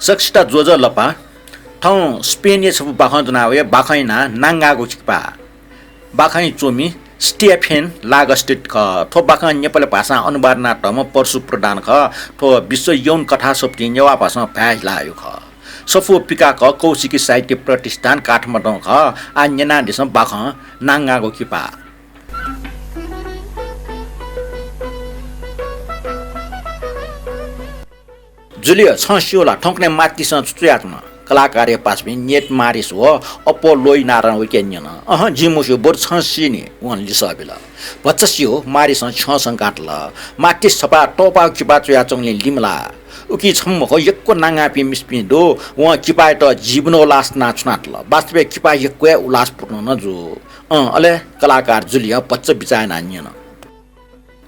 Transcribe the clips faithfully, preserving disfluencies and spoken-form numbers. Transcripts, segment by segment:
सकसित ज्वजलपा। थौं स्पेनया छपु बाखं ज्वना वये, बाखंया नां नांगागु किपा। बाखं च्वमि स्टेफेन लागस्टेट खः। थ्व बाखं नेपाली भाषां अनुवाद यानातःम्ह परशु प्रधान खः। थ्व विश्व यौन कथा सफुतिं नेवाः भाषां भाय् हिलाःगु खः। सफू पिकाक कौशिकी साहित्य प्रतिष्ठान काठमाडौं खः। आः न्यनादिसँ बाखं नांगागु किपा। जुलियो, छं स्यू ला, थौंकन्हय् मातिसं छु च्वयाच्वन? कलाकारया पासापिं नेट मारिस व अपोलोइनारं वयाके न्यन। अहं, जिं मस्यू, बरु छं सीनि, वं लिसः बिल। भचा स्यू, मारिसं छ्यंछ्यं गातल। मातिस छपा तःपाःगु किपा च्वयाच्वंगुलिं लिमलाः। उकी छम्ह मखु, यक्व नांगांपिं मिसापिं दु। वं किपायात जीवनोल्लास यानाः छुनातल। वास्तवय् किपाय् यक्व हे उल्लास पूर्ण नं जू। अँ, अले कलाकार जुलियं भचा बिचाः यानाः न्यन।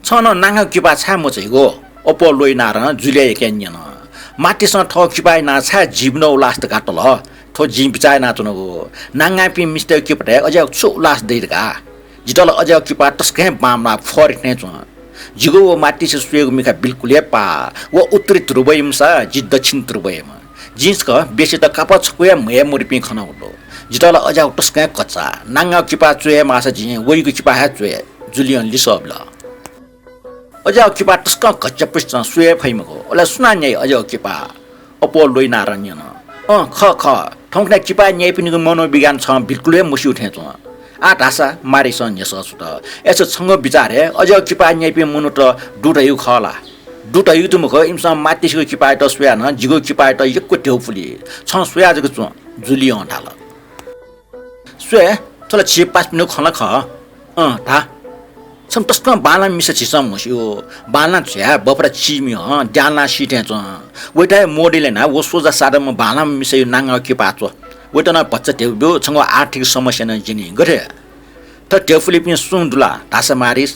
छं नं नांगागु किपा छाय् मच्वइगु? अपोलोइनारं जुलियायाके न्यन। मातिसं थःगु किपाया नां छाय् जीवनोल्लास धकाः तल? थ्व जिं बिचाः यानाच्वनागु। नांगांपिं मिस्तय्गु किपातय् अज्याःगु छु उल्लास दइ धकाः? जितः ला अज्याःगु किपा तसकं हे बांमलाः फरि थें च्वं। जिगु व मातिसया स्वयेगु मिखा बिल्कुल हे पाः। व उत्तरी ध्रुवयाम्हसा, जि दक्षिण ध्रुवयाम्ह। जिं छकः बेसीत कापः छकू हे म्हये मदुपिं खनागु दु। जितः ला अज्याःगु तसकं हे कच्चा। नांगागु किपा च्वये माःसा जिं वइगु किपा हे च्वये, जुलियं लिसः बिल। अज्याःगु किपा तसकं घच्यापुसं स्वये फइ मखु। अले सुनां न्याइ अज्याःगु किपा? अपोलोइनारं न्यन। अँ, खः, खः। थौंकन्हय् किपा न्याइपिनिगु मनोविज्ञान छं बिल्कुल हे मस्यू थें च्वं। आः धाःसा मारिसं न्ह्यसः छुत। अय्सा छंगु बिचारय् अज्याःगु किपा न्याइपिं मनूत दु धइगु खः ला? दु धइगु तुं मखु, इमिसं मातिसयागु किपायात स्वयाः नं जिगु किपायात यक्व ध्यबा पुली। छं स्वयाः जक च्वँ, जुलियं धाल। स्वये, थ्व ला झी पासापिनिगु खँ ला खः। अँ, धा। छम्ह तसकं बांलाःम्ह मिसा झीसं म्हस्यू। बांलाः झ्वयाः बफरा चीमि हं द्यां लां सी थें च्वं। वयात हे मोडेल यानाः व सोझा सादाम्ह बांलाःम्ह मिसाया नांगागु किपा च्व। वयात नं भचा ध्यबा ब्यु, छंगु आर्थिक समस्या नं ज्यनी। गथे? थ्व ध्यबा पुलीपिं सुं दु ला धाःसा मारिस?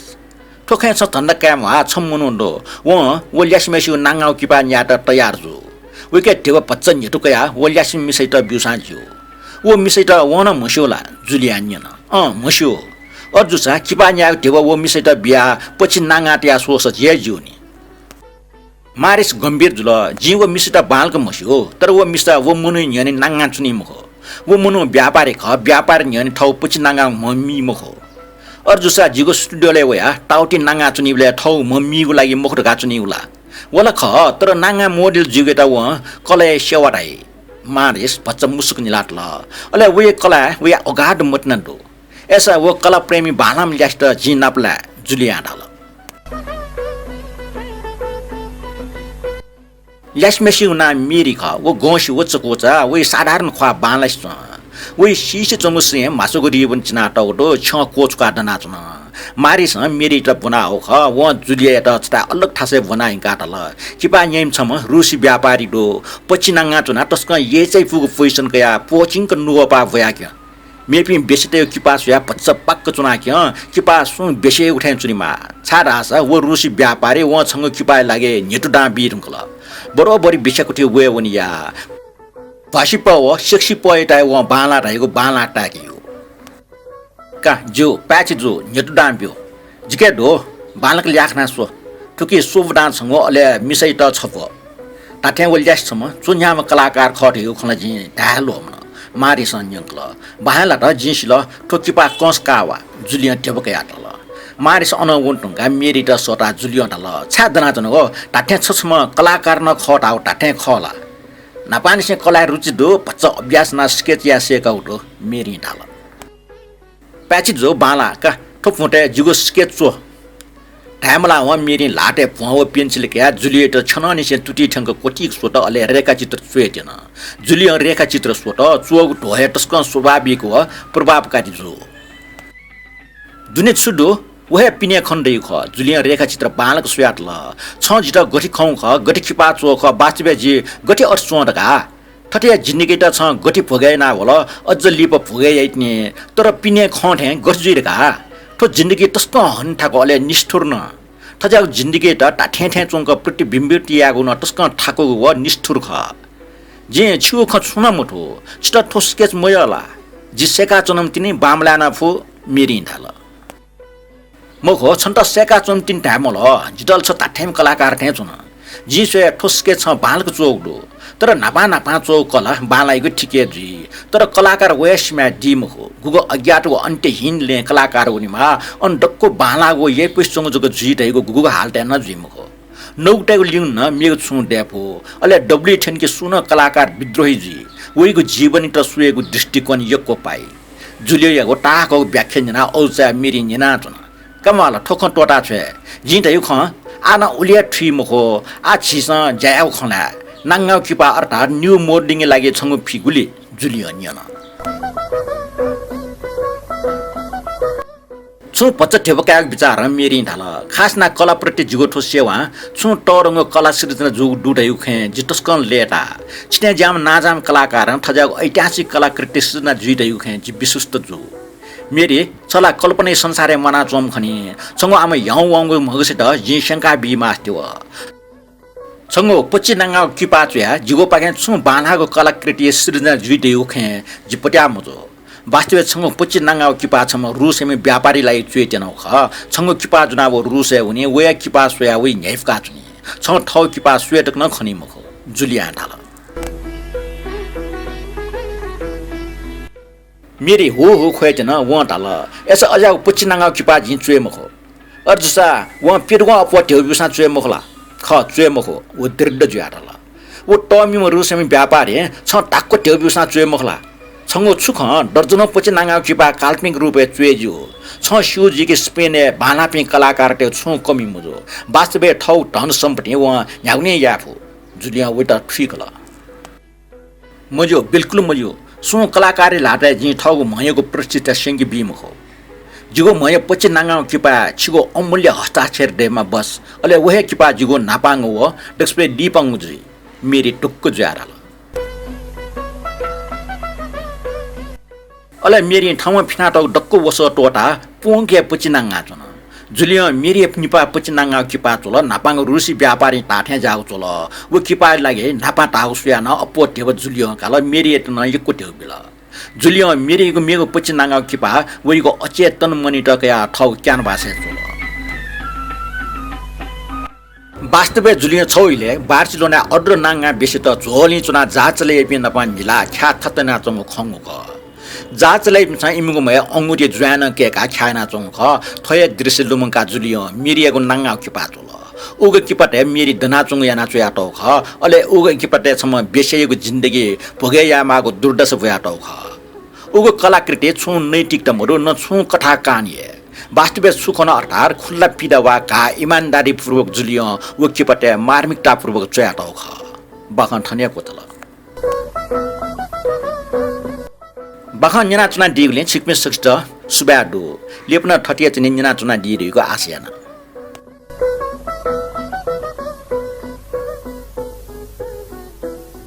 थ्व खँय् छं धन्दा काये म्वाः, छम्ह मनू दु। वं व ल्यासेम्हय्सिगु नांगागु किपा न्यायेत तयार जू। वयाके ध्यबा भचा न्ह्यतु कयाः व ल्यासेम्ह मिसायात ब्यूसां ज्यू। व मिसायात वं नं म्हस्यू ला? जुलियं न्यन। अँ, म्हस्यू। अथे जूसां किपा न्यायेगु ध्यबा व मिसायात बियाः पच्छि नांगां तयाः स्वःसा ज्यू नि। मारिस गम्भीर जुल। जिं व मिसायात बांलाक म्हस्यू, तर व मिसा व मनूया न्ह्यःने नांगां च्वनी मखु। व मनू व्यापारी खः, व्यापारी न्ह्यःने थःगु पच्छि नांगां म्ह मी मखु। अथे जूसा जिगु स्टुडियोलय् वयाः ताःति नांगां च्वनीबलय् थःगु म्ह मीगु लागि मखु धकाः च्वनीगु ला? व ला खः, तर नांगां मोडेल जुइगुयात वं कलाया सेवा धाइ। मारिस भचा मुसुक निलातल। अले वया कलाय् वया अगाध मतिना दु। अय्सा व कलाप्रेमी बांलाःम्ह ल्यासेत जिं नापलाये, जुलियं धाल। ल्यासेम्हय्सिगु नां मेरी खः। व गंसि व चकूचा, वया साधारण ख्वाः बांलासे च्वं। वया सिसे च्वंगु सिँय् म्हासुगु रिबन चिनातःगु दु, छ्यं क्वछुकाः दनाच्वन। मारिसं मेरीयात ब्वनाहःगु खः, वं जुलियायात छथाय् अलग थासय् ब्वनाः यंकाः धाल, किपा न्याइम्ह छम्ह रुसी व्यापारी दु। पच्छि नांगां च्वनाः तसकं यचय्‌पूगु पोजिसन कयाः प्वःचिंक नुगःपा ब्वयाक्यँ। मेपिं बेसेतय् किपा स्वयाः भचा पाक्क च्वनाक्यँ, किपा सुं बेसेयागु थें च्वनेमाः। छाय्‌धाःसा व रुसी व्यापारी वं छंगु किपाया लागि न्ह्यतु दां बी धुंकल। बरोबरी बिछ्याकुथि वये वनेया। भ्वासिपः व सेक्सीपःयात हे वं बांलाः धाइगु बांलाः ताय्‌के यू। का ज्यू, पाय्‌छि जु, न्ह्यतु दां ब्यु। जिके धो, बांलाक ल्याखना स्व। थुकी स्वब्व दां छंगु, अले मिसायात छब्व। धात्थें व ल्यासे छम्ह च्वन्ह्याम्ह कलाकार खः धइगु खँ ला जिं धाये ल्वःमन। मारिसं न्यंकल। बाहें लात, जिं सिल, थ्व किपा कंस का वा, जुलियं ध्यबा कयाः धाल। मारिस अनं वने धुंकाः मेरीयात सःताः जुलियं धाल, छाय् दनाच्वनागु? धात्थें छ छम्ह कलाकार नं खः धाःगु धात्थें खः ला? न्हापांनिसें कलाय् रुचि दु, भचा अभ्यास यानाः स्केच याये सय्‌कागु दु, मेरीं धाल। पाय्‌छि जु, बांलाः का, थ्व पुँतय् जिगु स्केच च्व। धाये मलावं मेरीं ल्हातय् भ्वं व पेन्सिल कयाः जुलियायात छ्यनंनिसें तुति थ्यंक क्वतिक स्वत, अले रेखाचित्र च्वयेत्यन। जुलियं रेखाचित्र स्वत, च्वःगु ध्वः हे तसकं स्वाभाविक व प्रभावकारी जू। दुने छु दु, व हे पिने खने दइगु खः। जुलियं रेखाचित्र बांलाक स्वयातल। छं जितः गथे खंगु खः, गथे किपा च्वःगु खः, वास्तवय् जि गथे अथे च्वं धकाः? थथे जिन्दगीत छं गथे भोगे यानाः वल, अझ लिपा भोगे याइतिनि, तर पिने खं थें गथे जुइ धकाः? थ्व जिन्दगी तसकं हनेथाकु, अले निष्ठुर नं। थज्याःगु जिन्दगीत धात्थें थें च्वंक प्रतिबिम्बित यायेगु नं तसकं थाकुगु व निष्ठुर खः। जिं छिगु खँ छुं नं मथू। छितः थ्व स्केच मयः ला? जि सय्‌काच्वनाम्ह तिनि, बांमलायेनं फु, मेरीं धाल। मखु, छन्त सय्‌काच्वनाम्ह तिनि धाये मल, जितः ला छ धात्थेंम्ह कलाकार थें च्वन। जिं स्वये थ्व स्केच छं बांलाक च्वःगु दु, तर न्हापां न्हापां च्वःगु कला बांलाइगु ठीक हे जुइ, तर कलाकार वया सिमाय् दी मखु। गुगु अज्ञात व अन्त्यहीन लँय् कलाकार वनेमाः, अन दक्व बांलाःगु व यय्‌पुसे च्वंगु जक जुइ धइगु गुगु हालतय् नं जुइ मखु। नौगुतय्‌गु लिउं नं मेगु छुं दये फु। अले दबुलिइ थ्यन कि सुं नं कलाकार विद्रोही जुइ। वइगु जीवनयात स्वयेगु दृष्टिकोण यक्व पाइ। जुलियंयागु ताःहाकःगु व्याख्या न्यनाः अजू चायाः मेरिं न्यनाच्वन। का म्वाःल, थ्व खँ त्वःताछ्वये। जिं धयागु खँ आः नं उलि हे थुइ मखु। आः झीसं ज्या यायेगु खँ ल्हाये। नांगाउ किपा अर्थात् न्यू मोडलिङया लागि छंगु फि गुलि? जुलियं न्यन। छुं भचा धिबा कायेगु बिचारं मेरिं धाल। खास यानाः कलाप्रति जिगु थ्व सेवां छुं तःधंगु कला सिर्जना जूगु दु धइगु खँय् जि तसकं लय्‌ताः। छिथाय् ज्याःम्ह नांजाःम्ह कलाकारं थज्याःगु ऐतिहासिक कलाकृति सिर्जना जुइ धइगु खँय् जि विश्वस्त जू। मेरी, छ ला कल्पनाया संसारय् म्वानाच्वंम्ह खनी। छंगु आम ह्याउँ वंगु म्हगसयात जिं स्यंका बी मास्ति वः। छंगु पच्चि नांगाउ किपा च्वयाः जिगुपाखें छुं बांलाःगु कलाकृति सिर्जना जुइ धइगु खँय् जि पत्याः मजू। वास्तवय् छंगु पच्चि नांगाउ किपा छम्ह रूसयाम्ह व्यापारीया लागि च्वय् त्यनागु खः। छंगु किपा ज्वनाः व रूसय् वनी, वया किपा स्वयाः वइ न्ह्याइपुका च्वनी। छं थःगु किपा स्वये तक नं खनी मखु, जुलियं धाल। मेरी हु हु ख्वये त्यन। वं धाल, अय्‌सा अज्याःगु पच्चि नांगाउ किपा जिं च्वये मखु। अय्‌सा वं प्यदुगं अप्वः ध्यबा ब्यूसां च्वये मखु ला? खः, च्वये मखु, व दृढ जुयाः धाल। व तःमिम्ह रूसयाम्ह व्यापारीं छं धाक्व ध्यबा ब्यूसां च्वये मखु ला? छंगु छु खँ, दर्जनौं पच्चि नांगाउ किपा काल्पनिक रूपय् च्वये ज्यू। छं स्यू जुइ कि स्पेनय् बांलाःपिं कलाकारतय् छुं कमी मजू। वास्तवय् थःगु धन सम्पत्तिं वं न्ह्यागुलिं याये फु। जुलियं वयात थुइकल। मज्यू, बिल्कुल मज्यू। सुं कलाकारी ल्हातय् जिं थःगु म्हयागु प्रतिष्ठा स्यंके बी मखु। जिगु म्हया पच्चि नांगाउ किपाय् छिगु अमूल्य हस्ताक्षर दयेमा बस। अले व हे किपा जिगु न्हापांगु व दकलय् लिपांगु जुइ। मेरी ढुक्क जुयाः धाल। अले मेरिं थःम्हं फिनातःगु दक्व वसः त्वःताः प्वंके पच्चि नांगाच्वन। जुलियं मेरिया निपाः पच्चि नांगाउ किपा च्वल। न्हापांगु रूसी व्यापारीं धाःथें ज्याःगु च्वल। व किपाया लागि न्हापां धाःगु स्वयाः नं अप्वः ध्यबा जुलियं काल। मेरियात नं यक्व ध्यबा बिल। जुलियं मेरियागु मेगु पच्चि नांगाउ किपा वइगु अचेतन मनित कयाः थःगु क्यानभासय् च्वल। वास्तवय् जुलियं छगू इलय् बार्सिलोनाय् अद्र नांगां बेसेत झ्वलय् च्वनाः जाहाज चले याइपिं नाप न्हिलाः ख्याः थत यानाच्वंगु खंगु खः। जाहाज चले याइपिन्सं इमिगु म्हय् अंगुरिया ज्वाँय् नं कय्काः ख्याः यानाच्वंगु खः। थ्व हे दृश्य लुमंकाः जुलियं मेरियागु नांगाउ किपा च्वल। उगु किपातय् मेरी दनाच्वंगु यानाः च्वयातःगु खः। अले उगु किपातय् छम्ह वेश्यायागु जिन्दगी भोगय् यायेमाःगु दुर्दशा ब्वयातःगु खः। उगु कलाकृतिइ छुं नैतिकता मदु, न छुं कथाकान हे। वास्तवय् छु खन अर्थात् खुल्ला पिदा वा घाः इमानदारीपूर्वक जुलियं व किपातय् मार्मिकतापूर्वक च्वयातःगु खः। बाखं थन हे क्वचाल। बाखं न्यनाच्वनादीगुलिं छिकपिं सकसित सुभाय् दु। लिपनं थथे हे च्वने न्यनाच्वनादी धइगु आशा याना।